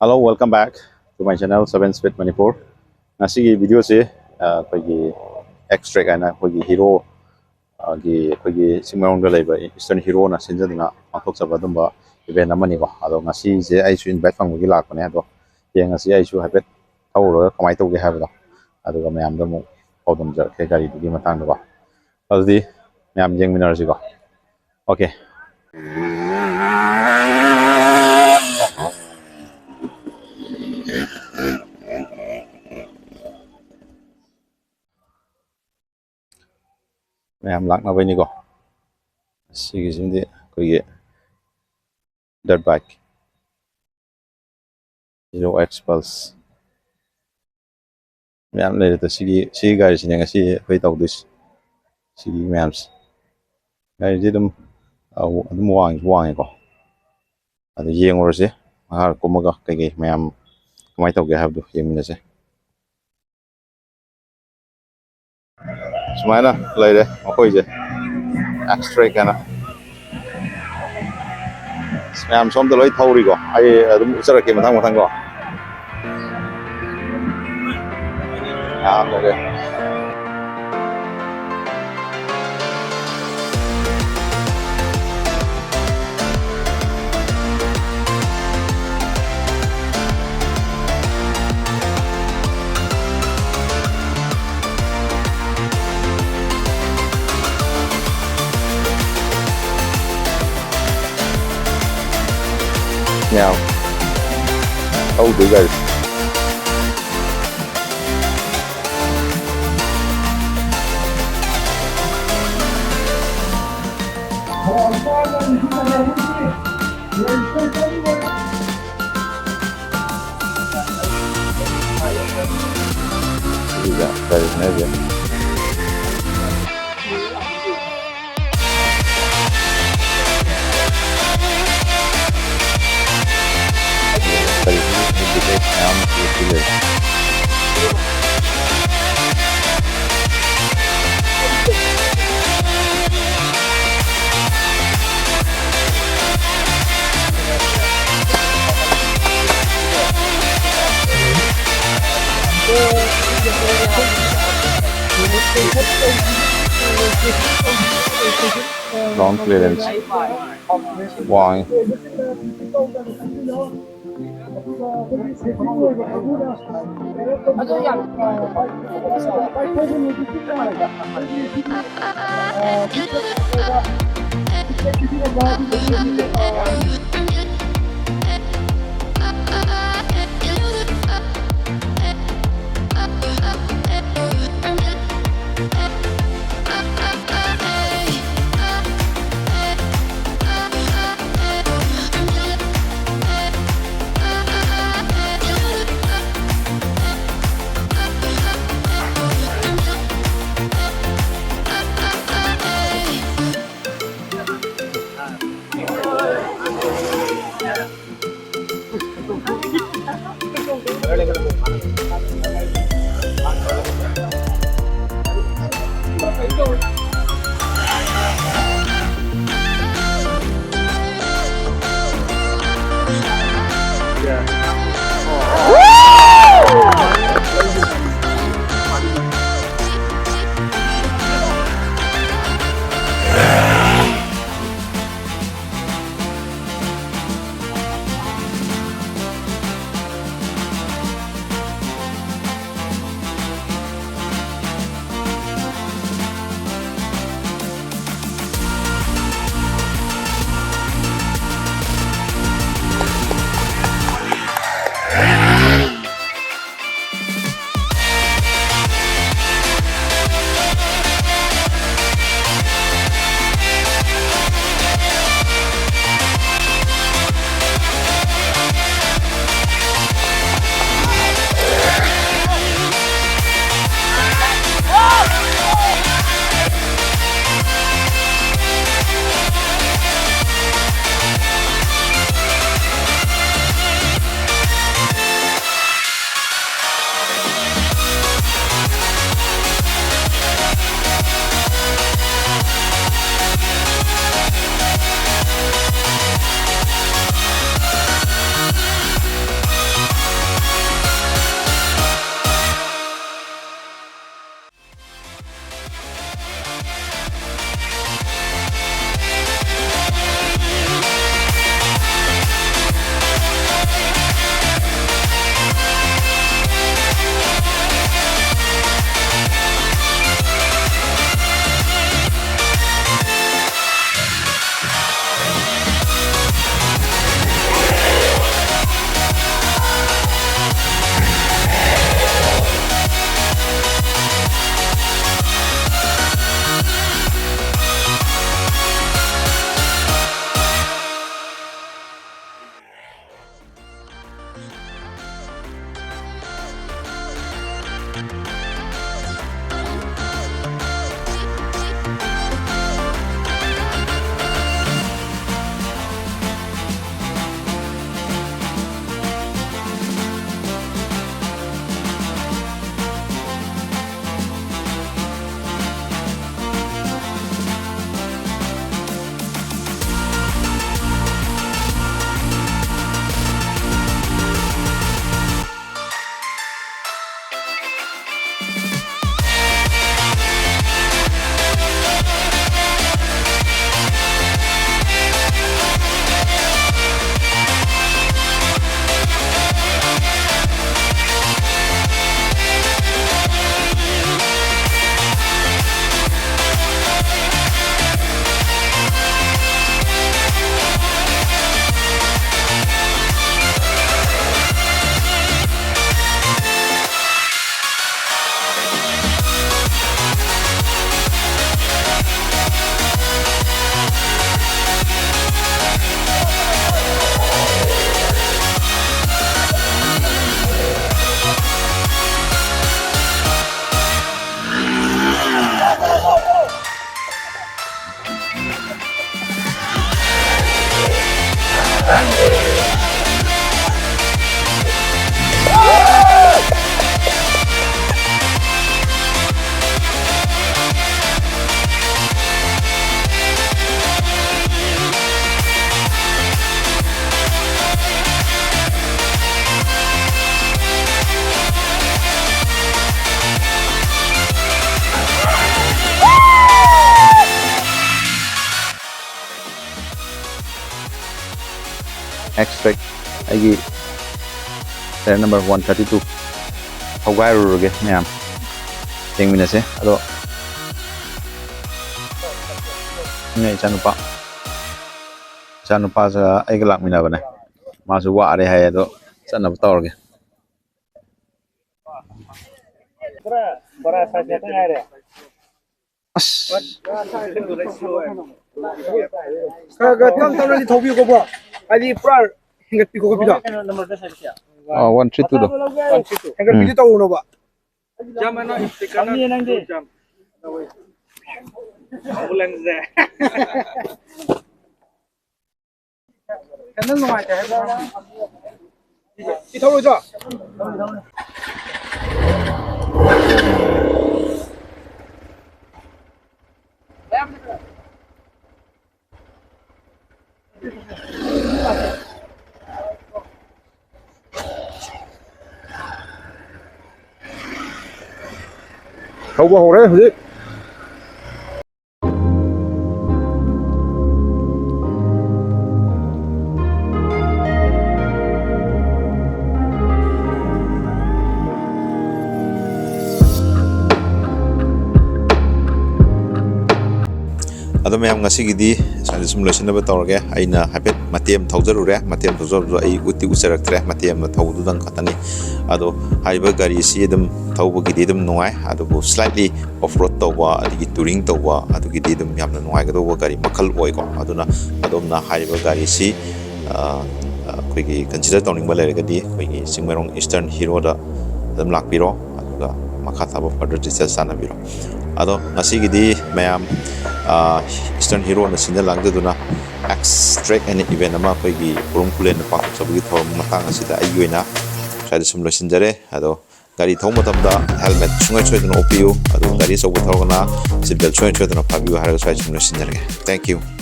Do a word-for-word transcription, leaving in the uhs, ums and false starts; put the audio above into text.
Hello, welcome back to my channel, Seven Speed Manipur. ꯉꯁꯤꯒꯤ ꯚꯤꯗꯤꯑꯣꯁꯤ ꯑꯩꯈꯣꯏꯒꯤ X track ꯍꯥꯏꯅ ꯑꯩꯈꯣꯏꯒꯤ ꯍꯤꯔꯣ ꯒꯤ ꯑꯩꯈꯣꯏꯒꯤ ꯆꯤꯡꯃꯩꯔꯣꯡꯗ ꯂꯩꯕ ꯏꯁꯇꯔꯟ ꯍꯤꯔꯣꯅ ꯁꯤꯟꯖꯗꯨꯅ ꯄꯥꯡꯊꯣꯛꯆꯕ ꯑꯗꯨꯝꯕ ꯏꯚꯦꯟ ꯑꯃꯅꯤꯀꯣ꯫ ꯑꯗꯣ ꯉꯁꯤꯁꯦ ꯑꯩꯁꯨ ꯏꯟꯚꯥꯏꯠ ꯐꯪꯕꯒꯤ ꯂꯥꯛꯄꯅꯦ꯫ ꯑꯗꯣ ꯌꯦꯡꯉꯁꯤ, ꯑꯩꯁꯨ ꯍꯥꯏꯐꯦꯠ ꯊꯧꯔꯨꯔꯒ ꯀꯃꯥꯏꯅ ꯇꯧꯒꯦ ꯍꯥꯏꯕꯗꯣ, ꯑꯗꯨꯒ ꯃꯌꯥꯝꯗ ꯑꯃꯨꯛ ꯄꯥꯎꯗꯝꯖꯔꯛꯀꯦ ꯒꯥꯔꯤꯗꯨꯒꯤ ꯃꯇꯥꯡꯗꯀꯣ꯫ ꯑꯗꯨꯗꯤ ꯃꯌꯥꯝ ꯌꯦꯡꯃꯤꯟꯅꯔꯁꯤꯀꯣ꯫ ꯑꯣꯀꯦ꯫ ꯃꯌꯥꯝ ꯂꯥꯛꯅꯕꯩꯅꯤꯀꯣ꯫ ꯁꯤꯒꯤꯁꯤꯃꯗꯤ ꯑꯩꯈꯣꯏꯒꯤ dirt bike, hero X pulse ꯃꯌꯥꯝ ꯂꯩꯔꯦꯗ꯫ ꯁꯤꯒꯤ ꯁꯤꯒꯤ ꯒꯥꯔꯤꯁꯤꯅꯦ ꯉꯁꯤ ꯑꯩꯈꯣꯏ ꯇꯧꯗꯣꯏꯁꯦ꯫ ꯁꯤꯒꯤ ꯃꯌꯥꯝꯁꯦ, ꯒꯥꯔꯤꯁꯦ ꯑꯗꯨꯝ ꯑꯗꯨꯝ ꯋꯥꯡꯁꯨ ꯋꯥꯡꯉꯦꯀꯣ꯫ ꯑꯗꯨ ꯌꯦꯡꯉꯨꯔꯁꯦ, ꯃꯈꯥ ꯀꯨꯝꯃꯒ ꯀꯩꯀꯩ ꯃꯌꯥꯝ ꯀꯃꯥꯏꯅ ꯇꯧꯒꯦ ꯍꯥꯏꯕꯗꯨ ꯌꯦꯡꯃꯤꯟꯅꯁꯦ꯫ ꯁꯨꯃꯥꯏꯅ ꯂꯩꯔꯦ ꯃꯈꯣꯏꯁꯦ, ꯑꯦꯛꯁ ꯇ꯭ꯔꯦꯛ ꯍꯥꯏꯅ꯫ ꯃꯌꯥꯝ ꯁꯣꯝꯗ ꯂꯣꯏ ꯊꯧꯔꯤꯀꯣ, ꯑꯩ ꯑꯗꯨꯝ ꯎꯠꯆꯔꯛꯀꯦ ꯃꯊꯪ ꯃꯊꯪꯀꯣ꯫ ꯌꯥꯝ ꯂꯩꯔꯦ꯫ Yeah. Oh, you guys. Ground clearance ꯋꯥꯡꯉꯤ꯫ ꯑꯦꯛꯁ ꯇ꯭ꯔꯦꯛ ꯑꯩꯒꯤ tyre number one thirty two ꯊꯧꯒꯥꯏꯔꯨꯔꯒꯦ ꯃꯌꯥꯝ꯫ ꯌꯦꯡꯃꯤꯟꯅꯁꯦ꯫ ꯑꯗꯣ ꯁꯤꯅ ꯏꯆꯥꯅꯨꯄꯥ, ꯏꯆꯥꯅꯨꯄꯥꯁꯨ ꯑꯩꯒ ꯂꯥꯛꯃꯤꯟꯅꯕꯅꯦ꯫ ꯃꯥꯁꯨ ꯋꯥꯔꯦ ꯍꯥꯏ꯫ ꯑꯗꯣ ꯆꯠꯅꯕ ꯇꯧꯔꯒꯦ꯫ ꯈꯔ ꯈꯔ ꯁꯥꯏꯖ ꯈꯛꯇ ꯉꯥꯏꯔꯦ꯫ ꯑꯁ꯫ ꯈꯔ ꯈꯔ ꯇꯞ ꯇꯞꯅꯗꯤ ꯊꯧꯕꯤꯌꯨꯀꯣ, ꯕ꯭ꯔꯣ꯫ ꯍꯥꯏꯗꯤ ꯄꯨꯔꯥ ꯍꯦꯟꯒꯠꯄꯤ ꯈꯣꯀꯠꯄꯤꯗꯣ꯫ ꯑꯥ, ꯋꯥꯟ ꯊ꯭ꯔꯤ ꯇꯨꯗꯣ꯫ ꯍꯦꯟꯒꯠꯄꯤꯗꯤ ꯎꯝ꯫ ꯇꯧꯔꯨꯅꯣꯕ꯫ ꯈꯪꯉꯦ ꯅꯪꯗꯤ꯫ ꯍꯦꯟꯗꯜ ꯅꯨꯡꯉꯥꯏꯇꯦ ꯍꯥꯏꯕ꯭ꯔꯣ? ꯁꯤ ꯊꯧꯔꯣꯏꯗ꯭ꯔꯣ? ꯊꯧꯕ ꯍꯧꯔꯦ ꯍꯧꯖꯤꯛ꯫ ꯑꯗꯣ ꯃꯌꯥꯝ, ꯉꯁꯤꯒꯤꯗꯤ ꯁ꯭ꯋꯥꯏꯗ ꯁꯨꯝ ꯂꯣꯏꯁꯤꯟꯅꯕ ꯇꯧꯔꯒꯦ꯫ ꯑꯩꯅ ꯍꯥꯏꯐꯦꯠ ꯃꯇꯦꯛ ꯑꯃ ꯊꯧꯖꯔꯨꯔꯦ꯫ ꯃꯇꯦꯛ ꯑꯃ ꯊꯧꯖꯕꯗꯣ ꯑꯩ ꯎꯠꯇꯤ ꯎꯠꯆꯔꯛꯇ꯭ꯔꯦ, ꯃꯇꯦꯛ ꯑꯃ ꯊꯧꯕꯗꯨꯗꯪ ꯈꯛꯇꯅꯤ꯫ ꯑꯗꯣ ꯍꯥꯏꯔꯤꯕ ꯒꯥꯔꯤꯁꯤ ꯑꯗꯨꯝ ꯊꯧꯕꯒꯤꯗꯤ ꯑꯗꯨꯝ ꯅꯨꯡꯉꯥꯏ, ꯑꯗꯨꯕꯨ slightly off road ꯇꯧꯕ, ꯑꯗꯒꯤ touring ꯇꯧꯕ, ꯑꯗꯨꯒꯤꯗꯤ ꯑꯗꯨꯝ ꯌꯥꯝꯅ ꯅꯨꯡꯉꯥꯏꯒꯗꯧꯕ ꯒꯥꯔꯤ ꯃꯈꯜ ꯑꯣꯏꯀꯣ꯫ ꯑꯗꯨꯅ ꯑꯗꯣꯝꯅ ꯍꯥꯏꯔꯤꯕ ꯒꯥꯔꯤꯁꯤ, ꯑ, ꯑꯩꯈꯣꯏꯒꯤ consider ꯇꯧꯅꯤꯡꯕ ꯂꯩꯔꯒꯗꯤ ꯑꯩꯈꯣꯏꯒꯤ ꯆꯤꯡꯃꯩꯔꯣꯡ Eastern Hero ꯗ ꯑꯗꯨꯝ ꯂꯥꯛꯄꯤꯔꯣ, ꯑꯗꯨꯒ ꯃꯈꯥ ꯇꯥꯕ further details ꯇꯥꯟꯅꯕꯤꯔꯣ꯫ ꯑꯗꯣ ꯉꯁꯤꯒꯤꯗꯤ ꯃꯌꯥꯝ, ꯑ, Eastern Hero ꯅ ꯁꯤꯟꯖ ꯂꯥꯡꯖꯗꯨꯅ X Track ꯍꯥꯏꯅ event ꯑꯃ ꯑꯩꯈꯣꯏꯒꯤ ꯎꯈ꯭ꯔꯨꯜ ꯈꯨꯂꯦꯟꯗ ꯄꯥꯡꯊꯣꯛꯆꯕꯒꯤ ꯊꯧꯔꯝ ꯃꯇꯥꯡ ꯑꯁꯤꯗ ꯑꯩꯒꯤ ꯑꯣꯏꯅ ꯁ꯭ꯋꯥꯏꯗ ꯁꯨꯝ ꯂꯣꯏꯁꯤꯟꯖꯔꯦ꯫ ꯑꯗꯣ ꯒꯥꯔꯤ ꯊꯧꯕ ꯃꯇꯝꯗ helmet ꯁꯨꯡꯁꯣꯏ ꯁꯣꯏꯗꯅ ꯎꯞꯄꯤꯌꯨ, ꯑꯗꯨꯒ ꯒꯥꯔꯤ ꯑꯆꯧꯕ ꯊꯧꯔꯒꯅ seat belt ꯁꯨꯡꯁꯣꯏ ꯁꯣꯏꯗꯅ ꯐꯥꯕꯤꯌꯨ ꯍꯥꯏꯔꯒ ꯁ꯭ꯋꯥꯏꯗ ꯁꯨꯝ ꯂꯣꯏꯁꯤꯟꯖꯔꯒꯦ꯫ Thank you꯫